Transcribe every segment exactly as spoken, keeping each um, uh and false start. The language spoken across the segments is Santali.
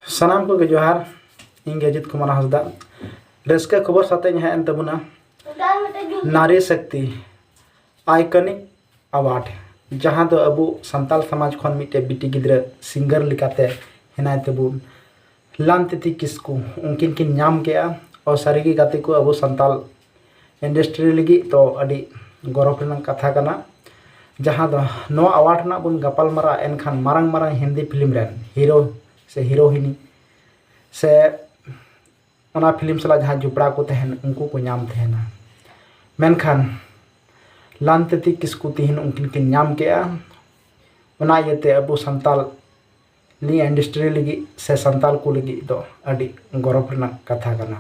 ᱥᱟᱱᱟᱢ ᱠᱚᱜᱮ ᱡᱚᱦᱟᱨ᱾ ᱤᱧ ᱜᱮ ᱟᱡᱤᱛ ᱠᱩᱢᱟᱨ ᱦᱟᱸᱥᱫᱟ᱾ ᱨᱟᱹᱥᱠᱟᱹ ᱠᱷᱚᱵᱚᱨ ᱥᱟᱛᱮ ᱤᱧ ᱦᱮᱡ ᱮᱱ ᱛᱟᱵᱚᱱᱟ ᱱᱟᱨᱤ ᱥᱚᱠᱛᱤ ᱟᱭᱠᱚᱱᱤᱠ ᱟᱣᱟᱨᱰ, ᱡᱟᱦᱟᱸ ᱫᱚ ᱟᱵᱚ ᱥᱟᱱᱛᱟᱲ ᱥᱚᱢᱟᱡᱽ ᱠᱷᱚᱱ ᱢᱤᱫᱴᱮᱡ ᱵᱤᱴᱤ ᱜᱤᱫᱽᱨᱟᱹ ᱥᱤᱝᱜᱟᱨ ᱞᱮᱠᱟᱛᱮ ᱦᱮᱱᱟᱭ ᱛᱟᱵᱚᱱ ᱞᱟᱞᱛᱤᱛᱤ ᱠᱤᱥᱠᱩ, ᱩᱱᱠᱤᱱ ᱠᱤᱱ ᱧᱟᱢ ᱠᱮᱜᱼᱟ᱾ ᱟᱨ ᱥᱟᱹᱨᱤᱜᱮ ᱜᱟᱛᱮ ᱠᱚ, ᱟᱵᱚ ᱥᱟᱱᱛᱟᱲ ᱤᱱᱰᱟᱥᱴᱨᱤ ᱞᱟᱹᱜᱤᱫ ᱫᱚ ᱟᱹᱰᱤ ᱜᱚᱨᱚᱵᱽ ᱨᱮᱱᱟᱜ ᱠᱟᱛᱷᱟ ᱠᱟᱱᱟ᱾ ᱡᱟᱦᱟᱸ ᱫᱚ ᱱᱚᱣᱟ ᱟᱣᱟᱨᱰ ᱨᱮᱱᱟᱜ ᱵᱚᱱ ᱜᱟᱯᱟᱞ ᱢᱟᱨᱟᱜᱼᱟ, ᱮᱱᱠᱷᱟᱱ ᱢᱟᱨᱟᱝ ᱢᱟᱨᱟᱝ ᱦᱤᱱᱫᱤ ᱯᱷᱤᱞᱢ ᱨᱮᱱ ᱦᱤᱨᱳ ᱥᱮ ᱦᱤᱨᱳᱦᱤᱱᱤ ᱥᱮ ᱚᱱᱟ ᱯᱷᱤᱞᱢ ᱥᱟᱞᱟᱜ ᱡᱟᱦᱟᱸ ᱡᱚᱯᱲᱟᱣ ᱠᱚ ᱛᱟᱦᱮᱱ, ᱩᱱᱠᱩ ᱠᱚ ᱧᱟᱢ ᱛᱟᱦᱮᱱᱟ᱾ ᱢᱮᱱᱠᱷᱟᱱ ᱞᱟᱞᱛᱤᱛᱤ ᱠᱤᱥᱠᱩ ᱛᱤᱦᱤᱧ ᱩᱱᱠᱤᱱ ᱠᱤᱱ ᱧᱟᱢ ᱠᱮᱜᱼᱟ᱾ ᱚᱱᱟ ᱤᱭᱟᱹᱛᱮ ᱟᱵᱚ ᱥᱟᱱᱛᱟᱲ ᱱᱤᱭᱟᱹ ᱤᱱᱰᱟᱥᱴᱨᱤ ᱞᱟᱹᱜᱤᱫ ᱥᱮ ᱥᱟᱱᱛᱟᱲ ᱠᱚ ᱞᱟᱹᱜᱤᱫ ᱫᱚ ᱟᱹᱰᱤ ᱜᱚᱨᱚᱵᱽ ᱨᱮᱱᱟᱜ ᱠᱟᱛᱷᱟ ᱠᱟᱱᱟ᱾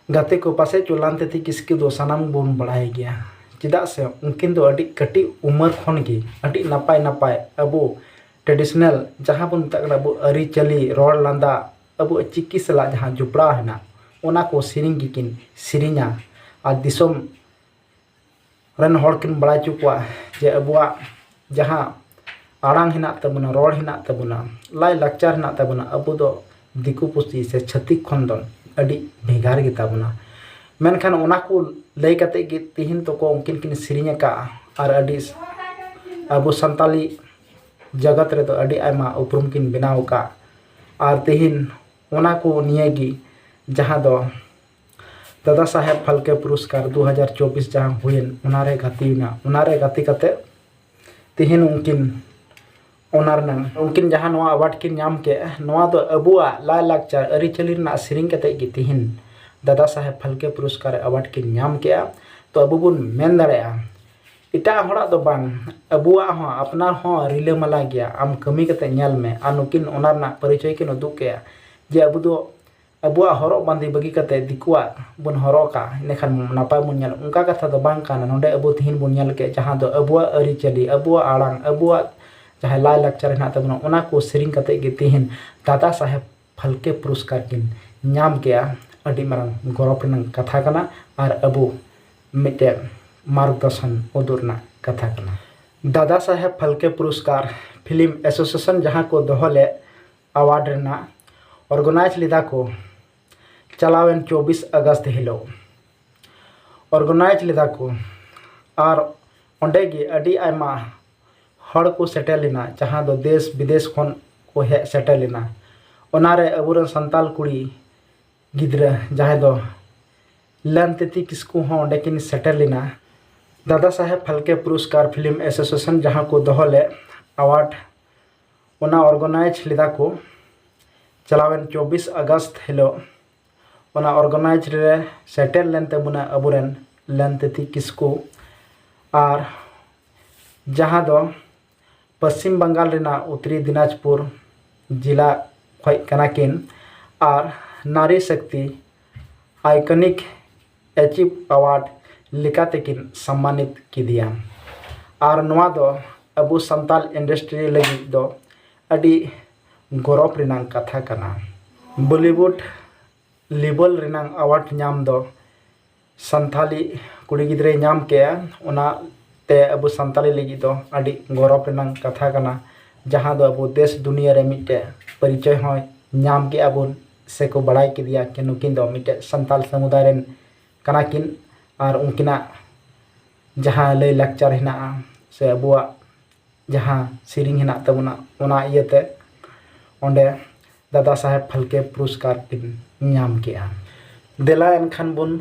ᱜᱟᱛᱮ ᱠᱚ, ᱯᱟᱥᱮᱡ ᱪᱚ ᱞᱟᱞᱛᱤᱛᱤ ᱠᱤᱥᱠᱩ ᱫᱚ ᱥᱟᱱᱟᱢ ᱵᱚᱱ ᱵᱟᱲᱟᱭ ᱜᱮᱭᱟ, ᱪᱮᱫᱟᱜ ᱥᱮ ᱩᱱᱠᱤᱱ ᱫᱚ ᱟᱹᱰᱤ ᱠᱟᱹᱴᱤᱡ ᱩᱢᱮᱨ ᱠᱷᱚᱱ ᱜᱮ ᱟᱹᱰᱤ ᱱᱟᱯᱟᱭ ᱱᱟᱯᱟᱭ ᱟᱵᱚ ᱴᱨᱮᱰᱤᱥᱚᱱᱟᱞ, ᱡᱟᱦᱟᱸ ᱵᱚᱱ ᱢᱮᱛᱟᱜ ᱠᱟᱱᱟ ᱟᱵᱚ ᱟᱹᱨᱤᱪᱟᱹᱞᱤ, ᱨᱚᱲ ᱞᱟᱸᱫᱟ, ᱟᱵᱚᱣᱟᱜ ᱪᱤᱠᱤ ᱥᱟᱞᱟᱜ ᱡᱟᱦᱟᱸ ᱡᱚᱯᱲᱟᱣ ᱦᱮᱱᱟᱜ, ᱚᱱᱟ ᱠᱚ ᱥᱮᱨᱮᱧ ᱜᱮᱠᱤᱱ ᱥᱮᱨᱮᱧᱟ ᱟᱨ ᱫᱤᱥᱚᱢ ᱨᱮᱱ ᱦᱚᱲ ᱠᱤᱱ ᱵᱟᱲᱟᱭ ᱦᱚᱪᱚ ᱠᱚᱣᱟ ᱡᱮ ᱟᱵᱚᱣᱟᱜ ᱡᱟᱦᱟᱸ ᱟᱲᱟᱝ ᱦᱮᱱᱟᱜ ᱛᱟᱵᱚᱱᱟ, ᱨᱚᱲ ᱦᱮᱱᱟᱜ ᱛᱟᱵᱚᱱᱟ, ᱞᱟᱭᱼᱞᱟᱠᱪᱟᱨ ᱦᱮᱱᱟᱜ ᱛᱟᱵᱚᱱᱟ, ᱟᱵᱚ ᱫᱚ ᱫᱤᱠᱩ ᱯᱩᱥᱤ ᱥᱮ ᱪᱷᱟᱹᱛᱤᱠ ᱠᱷᱚᱱ ᱫᱚ ᱟᱹᱰᱤ ᱵᱷᱮᱜᱟᱨ ᱜᱮᱛᱟ ᱵᱚᱱᱟ᱾ ᱢᱮᱱᱠᱷᱟᱱ ᱚᱱᱟ ᱠᱚ ᱞᱟᱹᱭ ᱠᱟᱛᱮ ᱜᱮ ᱛᱤᱦᱤᱧ ᱛᱚᱠᱚ ᱩᱱᱠᱤᱱ ᱠᱤᱱ ᱥᱮᱨᱮᱧ ᱟᱠᱟᱫᱼᱟ ᱟᱨ ᱟᱹᱰᱤ ᱟᱵᱚ ᱥᱟᱱᱛᱟᱞᱤ ᱡᱟᱜᱟᱛ ᱨᱮᱫᱚ ᱟᱹᱰᱤ ᱟᱭᱢᱟ ᱩᱯᱨᱩᱢ ᱠᱤᱱ ᱵᱮᱱᱟᱣ ᱟᱠᱟᱫ᱾ ᱟᱨ ᱛᱤᱦᱤᱧ ᱚᱱᱟ ᱠᱚ ᱱᱤᱭᱟᱹ ᱜᱮ, ᱡᱟᱦᱟᱸ ᱫᱚ ᱫᱟᱫᱟ ᱥᱟᱦᱮᱵᱽ ᱯᱷᱟᱞᱠᱮ ᱯᱩᱨᱚᱥᱠᱟᱨ ᱫᱩ ᱦᱟᱡᱟᱨ ᱪᱚᱵᱵᱤᱥ ᱡᱟᱦᱟᱸ ᱦᱩᱭᱮᱱ, ᱚᱱᱟᱨᱮ ᱜᱟᱛᱮᱭᱮᱱᱟ, ᱚᱱᱟᱨᱮ ᱜᱟᱛᱮ ᱠᱟᱛᱮ ᱛᱤᱦᱤᱧ ᱩᱱᱠᱤᱱ ᱚᱱᱟ ᱨᱮᱱᱟᱝ, ᱩᱱᱠᱤᱱ ᱡᱟᱦᱟᱸ ᱱᱚᱣᱟ ᱟᱣᱟᱨᱰ ᱠᱤᱱ ᱧᱟᱢ ᱠᱮᱫ, ᱱᱚᱣᱟ ᱫᱚ ᱟᱵᱚᱣᱟᱜ ᱞᱟᱭᱼᱞᱟᱠᱪᱟᱨ ᱟᱹᱨᱤᱪᱟᱹᱞᱤ ᱨᱮᱱᱟᱜ ᱥᱮᱨᱮᱧ ᱠᱟᱛᱮ ᱜᱮ ᱛᱤᱦᱤᱧ ᱫᱟᱫᱟ ᱥᱟᱦᱮᱵᱽ ᱯᱷᱟᱞᱠᱮ ᱯᱩᱨᱚᱥᱠᱟᱨ ᱟᱣᱟᱨᱰ ᱠᱤᱱ ᱧᱟᱢ ᱠᱮᱫᱼᱟ᱾ ᱛᱚ ᱟᱵᱚ ᱵᱚᱱ ᱢᱮᱱ ᱫᱟᱲᱮᱭᱟᱜᱼᱟ, ᱮᱴᱟᱜ ᱦᱚᱲᱟᱜ ᱫᱚ ᱵᱟᱝ, ᱟᱵᱚᱣᱟᱜ ᱦᱚᱸ, ᱟᱯᱱᱟᱨ ᱦᱚᱸ ᱨᱤᱞᱟᱹᱢᱟᱞᱟ ᱜᱮᱭᱟ᱾ ᱟᱢ ᱠᱟᱹᱢᱤ ᱠᱟᱛᱮ ᱧᱮᱞ ᱢᱮ, ᱟᱨ ᱱᱩᱠᱤᱱ ᱚᱱᱟ ᱨᱮᱱᱟᱜ ᱯᱚᱨᱤᱪᱚᱭ ᱠᱤᱱ ᱩᱫᱩᱜ ᱠᱮᱫᱼᱟ ᱡᱮ ᱟᱵᱚ ᱫᱚ ᱟᱵᱚᱣᱟᱜ ᱦᱚᱨᱚᱜ ᱵᱟᱸᱫᱮ ᱵᱟᱹᱜᱤ ᱠᱟᱛᱮ ᱫᱤᱠᱩᱣᱟᱜ ᱵᱚᱱ ᱦᱚᱨᱚᱜ ᱠᱟᱜᱼᱟ, ᱤᱱᱟᱹᱠᱷᱟᱱ ᱱᱟᱯᱟᱭ ᱵᱚᱱ ᱧᱮᱞᱚᱜ, ᱚᱱᱠᱟ ᱠᱟᱛᱷᱟ ᱫᱚ ᱵᱟᱝ ᱠᱟᱱᱟ᱾ ᱱᱚᱰᱮ ᱟᱵᱚ ᱛᱤᱦᱤᱧ ᱵᱚᱱ ᱧᱮᱞ ᱠᱮᱫ, ᱡᱟᱦᱟᱸ ᱫᱚ ᱟᱵᱚᱣᱟᱜ ᱟᱹᱨᱤᱪᱟᱹᱞᱤ, ᱟᱵᱚᱣᱟᱜ ᱟᱲᱟᱝ, ᱟᱵᱚᱣᱟᱜ ᱡᱟᱦᱟᱸ ᱞᱟᱭᱼᱞᱟᱠᱪᱟᱨ ᱦᱮᱱᱟᱜ ᱛᱟᱵᱚᱱᱟ, ᱚᱱᱟ ᱠᱚ ᱥᱮᱨᱮᱧ ᱠᱟᱛᱮ ᱜᱮ ᱛᱤᱦᱤᱧ ᱫᱟᱫᱟ ᱥᱟᱦᱮᱵᱽ ᱯᱷᱟᱞᱠᱮ ᱯᱩᱨᱚᱥᱠᱟᱨ ᱠᱤᱱ ᱧᱟᱢ ᱠᱮᱜᱼᱟ᱾ ᱟᱹᱰᱤ ᱢᱟᱨᱟᱝ ᱜᱚᱨᱚᱵᱽ ᱨᱮᱱᱟᱜ ᱠᱟᱛᱷᱟ ᱠᱟᱱᱟ ᱟᱨ ᱟᱵᱚ ᱢᱤᱫᱴᱮᱱ ᱢᱟᱨᱜᱽᱫᱚᱨᱥᱚᱱ ᱩᱫᱩᱜ ᱨᱮᱱᱟᱜ ᱠᱟᱛᱷᱟ ᱠᱟᱱᱟ᱾ ᱫᱟᱫᱟ ᱥᱟᱦᱮᱵᱽ ᱯᱷᱟᱞᱠᱮ ᱯᱩᱨᱚᱥᱠᱟᱨ ᱯᱷᱤᱞᱢ ᱮᱥᱳᱥᱤᱭᱮᱥᱚᱱ ᱡᱟᱦᱟᱸ ᱠᱚ ᱫᱚᱦᱚ ᱞᱮᱫ, ᱟᱣᱟᱨᱰ ᱨᱮᱱᱟᱜ ᱚᱨᱜᱟᱱᱟᱭᱤᱡᱽ ᱞᱮᱫᱟ ᱠᱚ ᱪᱟᱞᱟᱣᱮᱱ ᱪᱚᱵᱵᱤᱥ ᱟᱜᱚᱥᱴ ᱦᱤᱞᱳᱜ᱾ ᱚᱨᱜᱟᱱᱟᱭᱤᱡᱽ ᱞᱮᱫᱟ ᱠᱚ ᱟᱨ ᱚᱸᱰᱮ ᱜᱮ ᱟᱹᱰᱤ ᱟᱭᱢᱟ ᱦᱚᱲ ᱠᱚ ᱥᱮᱴᱮᱨ ᱞᱮᱱᱟ, ᱡᱟᱦᱟᱸ ᱫᱚ ᱫᱮᱥ ᱵᱤᱫᱮᱥ ᱠᱷᱚᱱ ᱠᱚ ᱦᱮᱡ ᱥᱮᱴᱮᱨ ᱞᱮᱱᱟ᱾ ᱚᱱᱟᱨᱮ ᱟᱵᱚᱨᱮᱱ ᱥᱟᱱᱛᱟᱲ ᱠᱩᱲᱤ ᱜᱤᱫᱽᱨᱟᱹ ᱡᱟᱦᱟᱸᱭ ᱫᱚ ᱞᱟᱞᱛᱤᱛᱤ ᱠᱤᱥᱠᱩ ᱦᱚᱸ ᱚᱸᱰᱮ ᱠᱤᱱ ᱥᱮᱴᱮᱨ ᱞᱮᱱᱟ᱾ ᱫᱟᱫᱟ ᱥᱟᱦᱮᱵᱽ ᱯᱷᱟᱞᱠᱮ ᱯᱩᱨᱚᱥᱠᱟᱨ ᱯᱷᱤᱞᱢ ᱮᱥᱳᱥᱤᱭᱮᱥᱚᱱ ᱡᱟᱦᱟᱸ ᱠᱚ ᱫᱚᱦᱚ ᱞᱮᱫ ᱟᱣᱟᱨᱰ, ᱚᱱᱟ ᱚᱨᱜᱟᱱᱟᱭᱤᱡᱽ ᱞᱮᱫᱟ ᱠᱚ ᱪᱟᱞᱟᱣᱮᱱ ᱪᱚᱵᱵᱤᱥ ᱟᱜᱚᱥᱴ ᱦᱤᱞᱳᱜ᱾ ᱚᱱᱟ ᱚᱨᱜᱟᱱᱟᱭᱤᱡᱽ ᱨᱮ ᱥᱮᱴᱮᱨ ᱞᱮᱱ ᱛᱟᱵᱚᱱᱟ ᱟᱵᱚᱨᱮᱱ ᱞᱟᱞᱛᱤᱛᱤ ᱠᱤᱥᱠᱩ᱾ ᱟᱨ ᱡᱟᱦᱟᱸ ᱫᱚ ᱯᱚᱥᱪᱤᱢ ᱵᱟᱝᱜᱟᱞ ᱨᱮᱱᱟᱜ ᱩᱛᱛᱚᱨᱤ ᱫᱤᱱᱟᱡᱽᱯᱩᱨ ᱡᱮᱞᱟ ᱠᱷᱚᱱ ᱠᱟᱱᱟ ᱠᱤᱱ ᱟᱨ ᱱᱟᱨᱤ ᱥᱚᱠᱛᱤ ᱟᱭᱠᱚᱱᱤᱠ ᱮᱪᱤᱵᱷ ᱟᱣᱟᱨᱰ ᱞᱮᱠᱟᱛᱮ ᱠᱤᱱ ᱥᱚᱢᱢᱟᱱᱤᱛ ᱠᱮᱫᱮᱭᱟ᱾ ᱟᱨ ᱱᱚᱣᱟ ᱫᱚ ᱟᱵᱚ ᱥᱟᱱᱛᱟᱲ ᱤᱱᱰᱟᱥᱴᱨᱤ ᱞᱟᱹᱜᱤᱫ ᱫᱚ ᱟᱹᱰᱤ ᱜᱚᱨᱚᱵᱽ ᱨᱮᱱᱟᱜ ᱠᱟᱛᱷᱟ ᱠᱟᱱᱟ᱾ ᱵᱚᱞᱤᱣᱩᱰ ᱞᱮᱵᱮᱞ ᱨᱮᱱᱟᱜ ᱟᱣᱟᱨᱰ ᱧᱟᱢ ᱫᱚ ᱥᱟᱱᱛᱷᱟᱞᱤ ᱠᱩᱲᱤ ᱜᱤᱫᱽᱨᱟᱹᱭ ᱧᱟᱢ ᱠᱮᱜᱼᱟ᱾ ᱚᱱᱟᱛᱮ ᱟᱵᱚ ᱥᱟᱱᱛᱟᱞᱤ ᱞᱟᱹᱜᱤᱫ ᱫᱚ ᱟᱹᱰᱤ ᱜᱚᱨᱚᱵᱽ ᱨᱮᱱᱟᱜ ᱠᱟᱛᱷᱟ ᱠᱟᱱᱟ, ᱡᱟᱦᱟᱸ ᱫᱚ ᱟᱵᱚ ᱫᱮᱥ ᱫᱩᱱᱤᱭᱟᱹ ᱨᱮ ᱢᱤᱫᱴᱮᱡ ᱯᱚᱨᱤᱪᱚᱭ ᱦᱚᱸ ᱧᱟᱢ ᱠᱮᱜᱼᱟ ᱵᱚᱱ ᱥᱮᱠᱚ ᱵᱟᱲᱟᱭ ᱠᱮᱫᱮᱭᱟ ᱠᱤ ᱱᱩᱠᱤᱱ ᱫᱚ ᱢᱤᱫᱴᱮᱡ ᱥᱟᱱᱛᱟᱞ ᱥᱟᱢᱩᱫᱟᱭ ᱨᱮᱱ ᱠᱟᱱᱟ ᱠᱤᱱ᱾ ᱟᱨ ᱩᱱᱠᱤᱱᱟᱜ ᱡᱟᱦᱟᱸ ᱞᱟᱹᱭ ᱞᱟᱠᱪᱟᱨ ᱦᱮᱱᱟᱜᱼᱟ ᱥᱮ ᱟᱵᱚᱣᱟᱜ ᱡᱟᱦᱟᱸ ᱥᱮᱨᱮᱧ ᱦᱮᱱᱟᱜ ᱛᱟᱵᱚᱱᱟ, ᱚᱱᱟ ᱤᱭᱟᱹᱛᱮ ᱚᱸᱰᱮ ᱫᱟᱫᱟ ᱥᱟᱦᱮᱵᱽ ᱯᱷᱟᱞᱠᱮ ᱯᱩᱨᱚᱥᱠᱟᱨ ᱠᱤᱱ ᱧᱟᱢ ᱠᱮᱜᱼᱟ᱾ ᱫᱮᱞᱟ ᱮᱱᱠᱷᱟᱱ ᱵᱚᱱ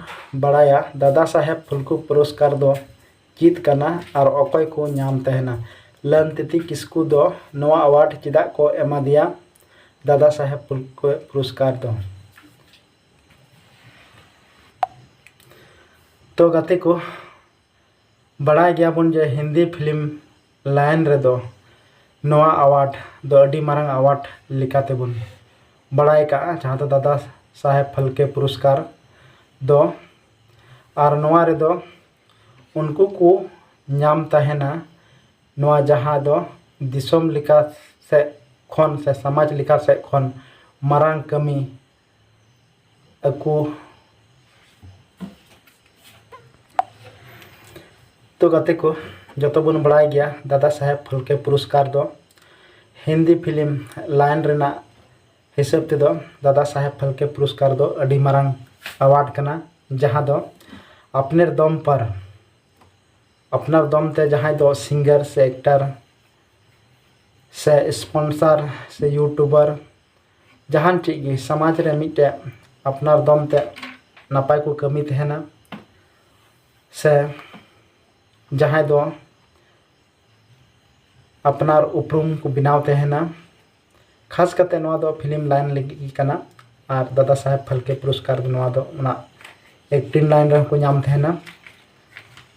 ᱵᱟᱲᱟᱭᱟ ᱫᱟᱫᱟ ᱥᱟᱦᱮᱵᱽ ᱯᱷᱟᱞᱠᱮ ᱯᱩᱨᱚᱥᱠᱟᱨ ᱫᱚ ᱪᱮᱫ ᱠᱟᱱᱟ ᱟᱨ ᱚᱠᱚᱭ ᱠᱚ ᱧᱟᱢ ᱛᱟᱦᱮᱱᱟ᱾ ᱞᱟᱞᱛᱤᱛᱤ ᱠᱤᱥᱠᱩ ᱫᱚ ᱱᱚᱣᱟ ᱟᱣᱟᱨᱰ ᱪᱮᱫᱟᱜ ᱠᱚ ᱮᱢᱟ ᱫᱮᱭᱟ ᱫᱟᱫᱟ ᱥᱟᱦᱮᱵᱽ ᱯᱷᱟᱞᱠᱮ ᱯᱩᱨᱚᱥᱠᱟᱨ ᱫᱚ? ᱛᱚ ᱜᱟᱛᱮ ᱠᱚ, ᱵᱟᱲᱟᱭ ᱜᱮᱭᱟᱵᱚᱱ ᱡᱮ ᱦᱤᱱᱫᱤ ᱯᱷᱤᱞᱢ ᱞᱟᱭᱤᱱ ᱨᱮᱫᱚ ᱱᱚᱣᱟ ᱟᱣᱟᱨᱰ ᱫᱚ ᱟᱹᱰᱤ ᱢᱟᱨᱟᱝ ᱟᱣᱟᱨᱰ ᱞᱮᱠᱟᱛᱮᱵᱚᱱ ᱵᱟᱲᱟᱭ ᱠᱟᱜᱼᱟ, ᱡᱟᱦᱟᱸ ᱫᱚ ᱫᱟᱫᱟ ᱥᱟᱦᱮᱵᱽ ᱯᱷᱟᱞᱠᱮ ᱯᱩᱨᱚᱥᱠᱟᱨ ᱫᱚ᱾ ᱟᱨ ᱱᱚᱣᱟ ᱨᱮᱫᱚ ᱩᱱᱠᱩ ᱠᱚ ᱧᱟᱢ ᱛᱟᱦᱮᱱᱟ ᱱᱚᱣᱟ ᱡᱟᱦᱟᱸ ᱫᱚ ᱫᱤᱥᱚᱢ ᱞᱮᱠᱟ ᱥᱮᱫ ᱠᱷᱚᱱ ᱥᱮ ᱥᱚᱢᱟᱡᱽ ᱞᱮᱠᱟ ᱥᱮᱫ ᱠᱷᱚᱱ ᱢᱟᱨᱟᱝ ᱠᱟᱹᱢᱤ ᱟᱹᱠᱩ᱾ ᱛᱚ ᱜᱟᱛᱮ ᱠᱚ, ᱡᱚᱛᱚ ᱵᱚᱱ ᱵᱟᱲᱟᱭ ᱜᱮᱭᱟ ᱫᱟᱫᱟ ᱥᱟᱦᱮᱵᱽ ᱯᱷᱟᱞᱠᱮ ᱯᱩᱨᱚᱥᱠᱟᱨ ᱫᱚ ᱦᱤᱱᱫᱤ ᱯᱷᱤᱞᱢ ᱞᱟᱭᱤᱱ ᱨᱮᱱᱟᱜ ᱦᱤᱥᱟᱹᱵ ᱛᱮᱫᱚ ᱫᱟᱫᱟ ᱥᱟᱦᱮᱵᱽ ᱯᱷᱟᱞᱠᱮ ᱯᱩᱨᱚᱥᱠᱟᱨ ᱫᱚ ᱟᱹᱰᱤ ᱢᱟᱨᱟᱝ ᱟᱣᱟᱨᱰ ᱠᱟᱱᱟ, ᱡᱟᱦᱟᱸ ᱫᱚ ᱟᱯᱱᱮᱨ ᱫᱚᱢ ᱯᱟᱨ, ᱟᱯᱱᱟᱨ ᱫᱚᱢ ᱛᱮ ᱡᱟᱦᱟᱸᱭ ᱫᱚ ᱥᱤᱝᱜᱟᱨ ᱥᱮ ᱮᱠᱴᱟᱨ ᱥᱮ ᱥᱯᱚᱱᱥᱟᱨ ᱥᱮ ᱤᱭᱩᱴᱩᱵᱟᱨ, ᱡᱟᱦᱟᱱ ᱪᱮᱫ ᱜᱮ ᱥᱚᱢᱟᱡᱽ ᱨᱮ ᱢᱤᱫᱴᱮᱡ ᱟᱯᱱᱟᱨ ᱫᱚᱢ ᱛᱮ ᱱᱟᱯᱟᱭ ᱠᱚ ᱠᱟᱹᱢᱤ ᱛᱟᱦᱮᱱᱟ, ᱥᱮ ᱡᱟᱦᱟᱸᱭ ᱫᱚ ᱟᱯᱱᱟᱨ ᱩᱯᱨᱩᱢ ᱠᱚ ᱵᱮᱱᱟᱣ ᱛᱟᱦᱮᱱᱟ᱾ ᱠᱷᱟᱥ ᱠᱟᱛᱮ ᱱᱚᱣᱟ ᱫᱚ ᱯᱷᱤᱞᱢ ᱞᱟᱭᱤᱱ ᱞᱟᱹᱜᱤᱫ ᱜᱮ ᱠᱟᱱᱟ, ᱟᱨ ᱫᱟᱫᱟ ᱥᱟᱦᱮᱵᱽ ᱯᱷᱟᱞᱠᱮ ᱯᱩᱨᱚᱥᱠᱟᱨ ᱫᱚ ᱱᱚᱣᱟ ᱫᱚ ᱚᱱᱟ ᱮᱠᱴᱤᱝ ᱞᱟᱭᱤᱱ ᱨᱮᱦᱚᱸ ᱠᱚ ᱧᱟᱢ ᱛᱟᱦᱮᱱᱟ᱾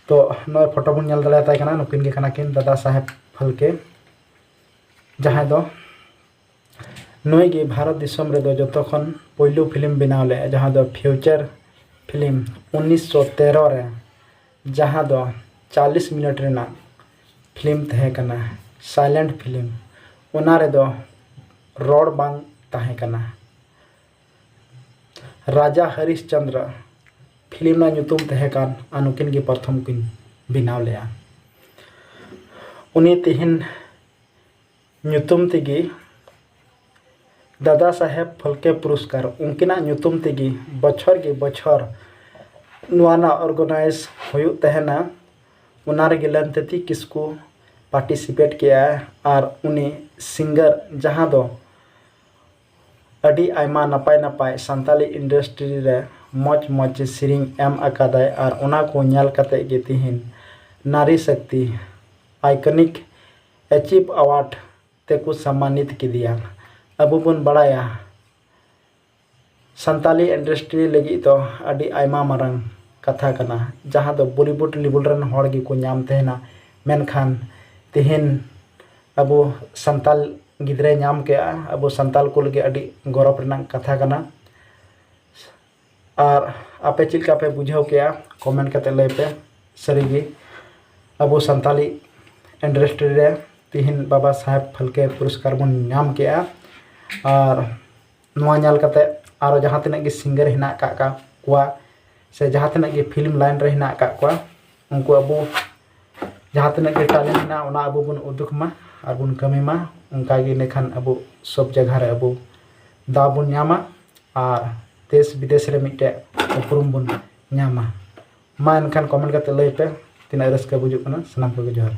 ᱛᱚ ᱱᱚᱜᱼᱚᱭ ᱯᱷᱳᱴᱳ ᱵᱚᱱ ᱧᱮᱞ ᱫᱟᱲᱮᱭᱟᱛᱟᱭ ᱠᱟᱱᱟ, ᱱᱩᱠᱤᱱ ᱜᱮ ᱠᱟᱱᱟ ᱠᱤᱱ ᱫᱟᱫᱟ ᱥᱟᱦᱮᱵᱽ ᱯᱷᱟᱞᱠᱮ, ᱡᱟᱦᱟᱸᱭ ᱫᱚ ᱱᱩᱭ ᱜᱮ ᱵᱷᱟᱨᱚᱛ ᱫᱤᱥᱚᱢ ᱨᱮᱫᱚ ᱡᱚᱛᱚ ᱠᱷᱚᱱ ᱯᱳᱭᱞᱳ ᱯᱷᱤᱞᱢ ᱵᱮᱱᱟᱣ ᱞᱮᱫᱼᱟ, ᱡᱟᱦᱟᱸ ᱫᱚ ᱯᱷᱤᱭᱩᱪᱟᱨ ᱯᱷᱤᱞᱢ ᱩᱱᱤᱥᱥᱚ ᱛᱮᱨᱚ ᱨᱮ, ᱡᱟᱦᱟᱸ ᱫᱚ ᱪᱟᱞᱤᱥ ᱢᱤᱱᱤᱴ ᱨᱮᱱᱟᱜ ᱯᱷᱤᱞᱢ ᱛᱟᱦᱮᱸ ᱠᱟᱱᱟ, ᱥᱟᱭᱞᱮᱱᱴ ᱯᱷᱤᱞᱢ᱾ ᱚᱱᱟ ᱨᱮᱫᱚ ᱨᱚᱲ ᱵᱟᱝ ᱛᱟᱦᱮᱸ ᱠᱟᱱᱟ᱾ ᱨᱟᱡᱟ ᱦᱚᱨᱤᱥ ᱪᱚᱱᱫᱨᱚ ᱯᱷᱤᱞᱢ ᱨᱮᱱᱟᱜ ᱧᱩᱛᱩᱢ ᱛᱟᱦᱮᱸ ᱠᱟᱱ, ᱟᱨ ᱱᱩᱠᱤᱱ ᱜᱮ ᱯᱨᱚᱛᱷᱚᱢ ᱠᱤᱱ ᱵᱮᱱᱟᱣ ᱞᱮᱫᱼᱟ᱾ ᱩᱱᱤ ᱛᱮᱦᱮᱧ ᱧᱩᱛᱩᱢ ᱛᱮᱜᱮ ᱫᱟᱫᱟ ᱥᱟᱦᱮᱵᱽ ᱯᱷᱟᱞᱠᱮ ᱯᱩᱨᱚᱥᱠᱟᱨ, ᱩᱱᱠᱤᱱᱟᱜ ᱧᱩᱛᱩᱢ ᱛᱮᱜᱮ ᱵᱚᱪᱷᱚᱨ ᱜᱮ ᱵᱚᱪᱷᱚᱨ ᱱᱚᱣᱟ ᱨᱮᱱᱟᱜ ᱚᱨᱜᱟᱱᱟᱭᱤᱡᱽ ᱦᱩᱭᱩᱜ ᱛᱟᱦᱮᱱᱟ᱾ ᱚᱱᱟ ᱨᱮᱜᱮ ᱞᱟᱱᱛᱤᱛᱤ ᱠᱤᱥᱠᱩ ᱯᱟᱨᱴᱤᱥᱤᱯᱮᱴ ᱠᱮᱜᱼᱟ, ᱟᱨ ᱩᱱᱤ ᱥᱤᱝᱜᱟᱨ, ᱡᱟᱦᱟᱸ ᱫᱚ ᱟᱹᱰᱤ ᱟᱭᱢᱟ ᱱᱟᱯᱟᱭ ᱱᱟᱯᱟᱭ ᱥᱟᱱᱛᱟᱞᱤ ᱤᱱᱰᱟᱥᱴᱨᱤ ᱨᱮ ᱢᱚᱡᱽ ᱢᱚᱡᱽ ᱥᱮᱨᱮᱧ ᱮᱢ ᱟᱠᱟᱫᱟᱭ, ᱟᱨ ᱚᱱᱟ ᱠᱚ ᱧᱮᱞ ᱠᱟᱛᱮ ᱜᱮ ᱛᱤᱦᱤᱧ ᱱᱟᱨᱤ ᱥᱚᱠᱛᱤ ᱟᱭᱠᱚᱱᱤᱠ ᱮᱪᱤᱵᱷ ᱟᱣᱟᱨᱰ ᱛᱮᱠᱚ ᱥᱚᱢᱢᱟᱱᱤᱛ ᱠᱮᱫᱮᱭᱟ᱾ ᱟᱵᱚ ᱵᱚᱱ ᱵᱟᱲᱟᱭᱟ, ᱥᱟᱱᱛᱟᱞᱤ ᱤᱱᱰᱟᱥᱴᱨᱤ ᱞᱟᱹᱜᱤᱫ ᱫᱚ ᱟᱹᱰᱤ ᱟᱭᱢᱟ ᱢᱟᱨᱟᱝ ᱠᱟᱛᱷᱟ ᱠᱟᱱᱟ, ᱡᱟᱦᱟᱸ ᱫᱚ ᱵᱚᱞᱤᱣᱩᱰ ᱞᱮᱵᱮᱞ ᱨᱮᱱ ᱦᱚᱲ ᱜᱮᱠᱚ ᱧᱟᱢ ᱛᱟᱦᱮᱱᱟ᱾ ᱢᱮᱱᱠᱷᱟᱱ ᱛᱮᱦᱮᱧ ᱟᱵᱚ ᱥᱟᱱᱛᱟᱞ ᱜᱤᱫᱽᱨᱟᱹᱭ ᱧᱟᱢ ᱠᱮᱜᱼᱟ, ᱟᱵᱚ ᱥᱟᱱᱛᱟᱞ ᱠᱚ ᱞᱟᱹᱜᱤᱫ ᱟᱹᱰᱤ ᱜᱚᱨᱚᱵᱽ ᱨᱮᱱᱟᱜ ᱠᱟᱛᱷᱟ ᱠᱟᱱᱟ᱾ ᱟᱨ ᱟᱯᱮ ᱪᱮᱫ ᱞᱮᱠᱟ ᱯᱮ ᱵᱩᱡᱷᱟᱹᱣ ᱠᱮᱜᱼᱟ, ᱠᱚᱢᱮᱱᱴ ᱠᱟᱛᱮ ᱞᱟᱹᱭ ᱯᱮ᱾ ᱥᱟᱹᱨᱤᱜᱮ ᱟᱵᱚ ᱥᱟᱱᱛᱟᱞᱤ ᱤᱱᱰᱟᱥᱴᱨᱤ ᱨᱮ ᱛᱤᱦᱤᱧ ᱵᱟᱵᱟ ᱥᱟᱦᱮᱵᱽ ᱯᱷᱟᱞᱠᱮ ᱯᱩᱨᱚᱥᱠᱟᱨ ᱵᱚᱱ ᱧᱟᱢ ᱠᱮᱜᱼᱟ᱾ ᱟᱨ ᱱᱚᱣᱟ ᱧᱮᱞ ᱠᱟᱛᱮ ᱟᱨᱚ ᱡᱟᱦᱟᱸ ᱛᱤᱱᱟᱹᱜ ᱜᱮ ᱥᱤᱝᱜᱟᱨ ᱦᱮᱱᱟᱜ ᱟᱠᱟᱫ ᱠᱟ-, ᱠᱚᱣᱟ, ᱥᱮ ᱡᱟᱦᱟᱸ ᱛᱤᱱᱟᱹᱜ ᱜᱮ ᱯᱷᱤᱞᱢ ᱞᱟᱭᱤᱱ ᱨᱮ ᱦᱮᱱᱟᱜ ᱟᱠᱟᱫ ᱠᱚᱣᱟ, ᱩᱱᱠᱩ ᱟᱵᱚ ᱡᱟᱦᱟᱸ ᱛᱤᱱᱟᱹᱜ ᱜᱮ ᱴᱮᱞᱮᱱᱴ ᱦᱮᱱᱟᱜᱼᱟ, ᱚᱱᱟ ᱟᱵᱚ ᱵᱚᱱ ᱩᱫᱩᱜᱽ ᱢᱟ ᱟᱨ ᱵᱚᱱ ᱠᱟᱹᱢᱤ ᱢᱟ᱾ ᱚᱱᱠᱟ ᱜᱮ ᱤᱱᱟᱹᱠᱷᱟᱱ ᱟᱵᱚ ᱥᱚᱵ ᱡᱟᱭᱜᱟ ᱨᱮ ᱟᱵᱚ ᱫᱟᱣ ᱵᱚᱱ ᱧᱟᱢᱟ ᱟᱨ ᱫᱮᱥ ᱵᱤᱫᱮᱥ ᱨᱮ ᱢᱤᱫᱴᱮᱡ ᱩᱯᱨᱩᱢ ᱵᱚᱱ ᱧᱟᱢᱟ᱾ ᱢᱟ ᱮᱱᱠᱷᱟᱱ comment ᱠᱟᱛᱮ ᱞᱟᱹᱭ ᱯᱮ ᱛᱤᱱᱟᱹᱜ ᱨᱟᱹᱥᱠᱟᱹ ᱵᱩᱡᱩᱜ ᱠᱟᱱᱟ᱾ ᱥᱟᱱᱟᱢ ᱠᱚᱜᱮ ᱡᱚᱦᱟᱨ᱾